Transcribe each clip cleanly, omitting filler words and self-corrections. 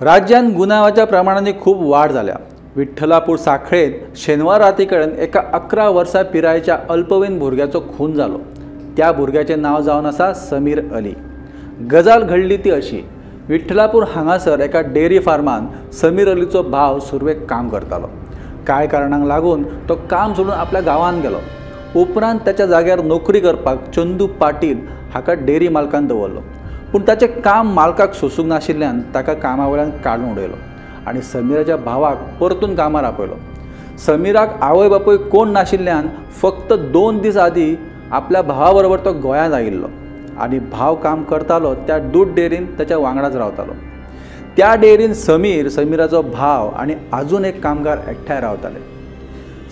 राज्यांत गुन्यांवाच्या प्रमाणांनी खूब वाड जाल्या. विठ्ठलापूर साखळेंत शेनवार राती कडेन एका 11 वर्सां पिरायेच्या अल्पवयीन भुरग्याचो खून जालो. त्या भुरग्याचें नांव जावन आसा समीर अली. गजाल घडली ती अशी, विठ्ठलापूर हांगासर एका डेअरी फार्मान समीर अलीचो भाव सुरवेक काम करतालो. कांय कारणांक लागून तो काम सोडून आपल्या गांवांत गेलो. उपरांत त्याच्या जाग्यार नोकरी करपाक चंदू पाटील हाका डेअरी मालकान दवरलो. पूण ताचें काम मालकाक सोसूंक नाशिल्ल्यान ताका कामा वयल्यान काडून उडयलो आनी समीराच्या भावाक परतून कामार आपयलो. समीराक आवय बापूय कोण नाशिल्ल्यान फक्त 2 दीस आदीं आपल्या भावा बरोबर तो गोंयांत आयिल्लो आनी भाव काम करतालो त्या दूद डेअरीन ताच्या वांगडाच रावतालो. त्या डेअरीन समीर, समीराचो भाव आनी अजून एक कामगार एकठांय रावताले.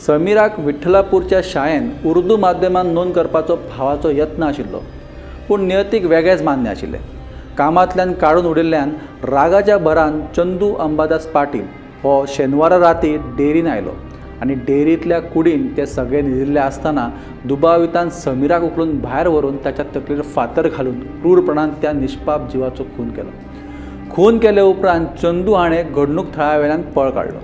समीराक विठ्ठलापूरच्या शाळेंत उर्दू माध्यमान नोंद करपाचो भावाचो यत्न आशिल्लो, पूण नियतीक वेगळेंच मान्य आशिल्लें. कामांतल्यान काडून उडयिल्ल्यान रागाच्या भरान चंदू अंबादास पाटील हो शेनवारा राती डेअरीन आयलो आनी डेअरींतल्या कुडीन ते सगळे न्हिदिल्ले आसतना दुबावितान समीराक उखलून भायर व्हरून ताच्या तकलेर फातर घालून क्रूरपणान त्या निष्पाप जिवाचो खून केलो. खून केले उपरांत चंदू हाणें घडणूक थळा वयल्यान पळ काडलो.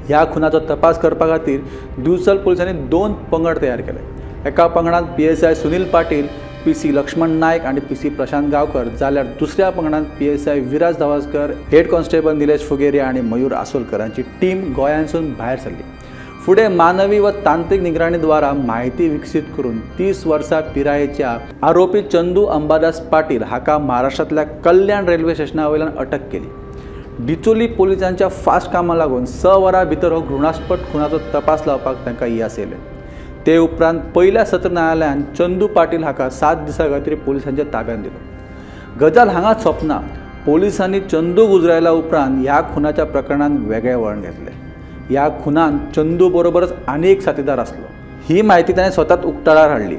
ह्या खुनाचो तपास करपा खातीर दिवचल पुलिसांनी 2 पंगड तयार केले. एका पंगडांत PSI Sunil Patil, PC Laxman Naik आनी PC Prashant गांवकर, जाल्यार दुसऱ्या पंगडांत PSI Viraj Dhavaskar, head constable Nilesh Fugeri आनी मयूर आसोलकर हांची टीम गोंयांतसून भायर सरली. फुडें मानवी व तांत्रिक निगराणी द्वारा माहिती विकसीत करून 30 वर्सां पिरायेच्या आरोपी चंदू अंबादास पाटील हाका महाराष्ट्रांतल्या कल्याण रेल्वे स्टेशना वयल्यान अटक केली. डिचोली पोलिसांच्या फास्ट कामाक लागून 6 वरां भितर हो घृणास्पद खुनाचो तपास लावपाक तांकां येस येयलें. ते उपरांत पयल्या सत्र न्यायालयान चंदू पाटील हाका 7 दिसां खातीर पोलिसांच्या ताब्यांत दिलो. गजाल हांगाच सोंपना. पोलिसांनी चंदू गुजरायल्या उपरांत ह्या खुनाच्या प्रकरणान वेगळें वळण घेतलें. ह्या खुनान चंदू बरोबरच आनी एक साथीदार आसलो. ही म्हायती ताणें स्वताच उक्ताडार हाडली.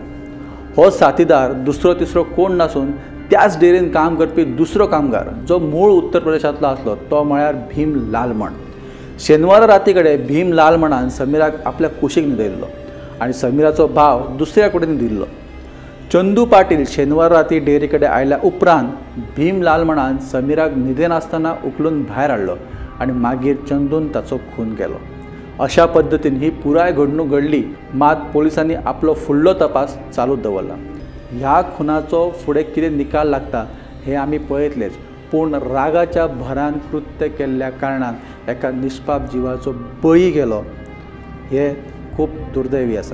हो साथीदार दुसरो तिसरो कोण नासून त्याच डेअरीन काम करपी दुसरो कामगार जो मूळ उत्तर प्रदेशांतलो आसलो तो म्हळ्यार भीम लालमण. शेनवारा राती कडेन भीम लालमणान समीराक आपल्या कुशीक न्हिदयल्लो आनी समीराचो भाव दुसऱ्या कडेन न्हिदिल्लो. चंदू पाटील शेनवार राती डेअरी कडेन आयल्या उपरांत भीम लालमणान समीराक न्हिदेन आसतना उखलून भायर हाडलो आनी मागीर चंदून ताचो खून केलो. अशा पद्दतीन ही पुराय घडणूक घडली. मात पोलिसांनी आपलो फुडलो तपास चालू दवरला. ह्या खुनाचो फुडें कितें निकाल लागता हें आमी पळयतलेच, पूण रागाच्या भरान कृत्य केल्ल्या कारणान एका निष्पाप जिवाचो बळी गेलो हें खूब दुर्दैवी आसा.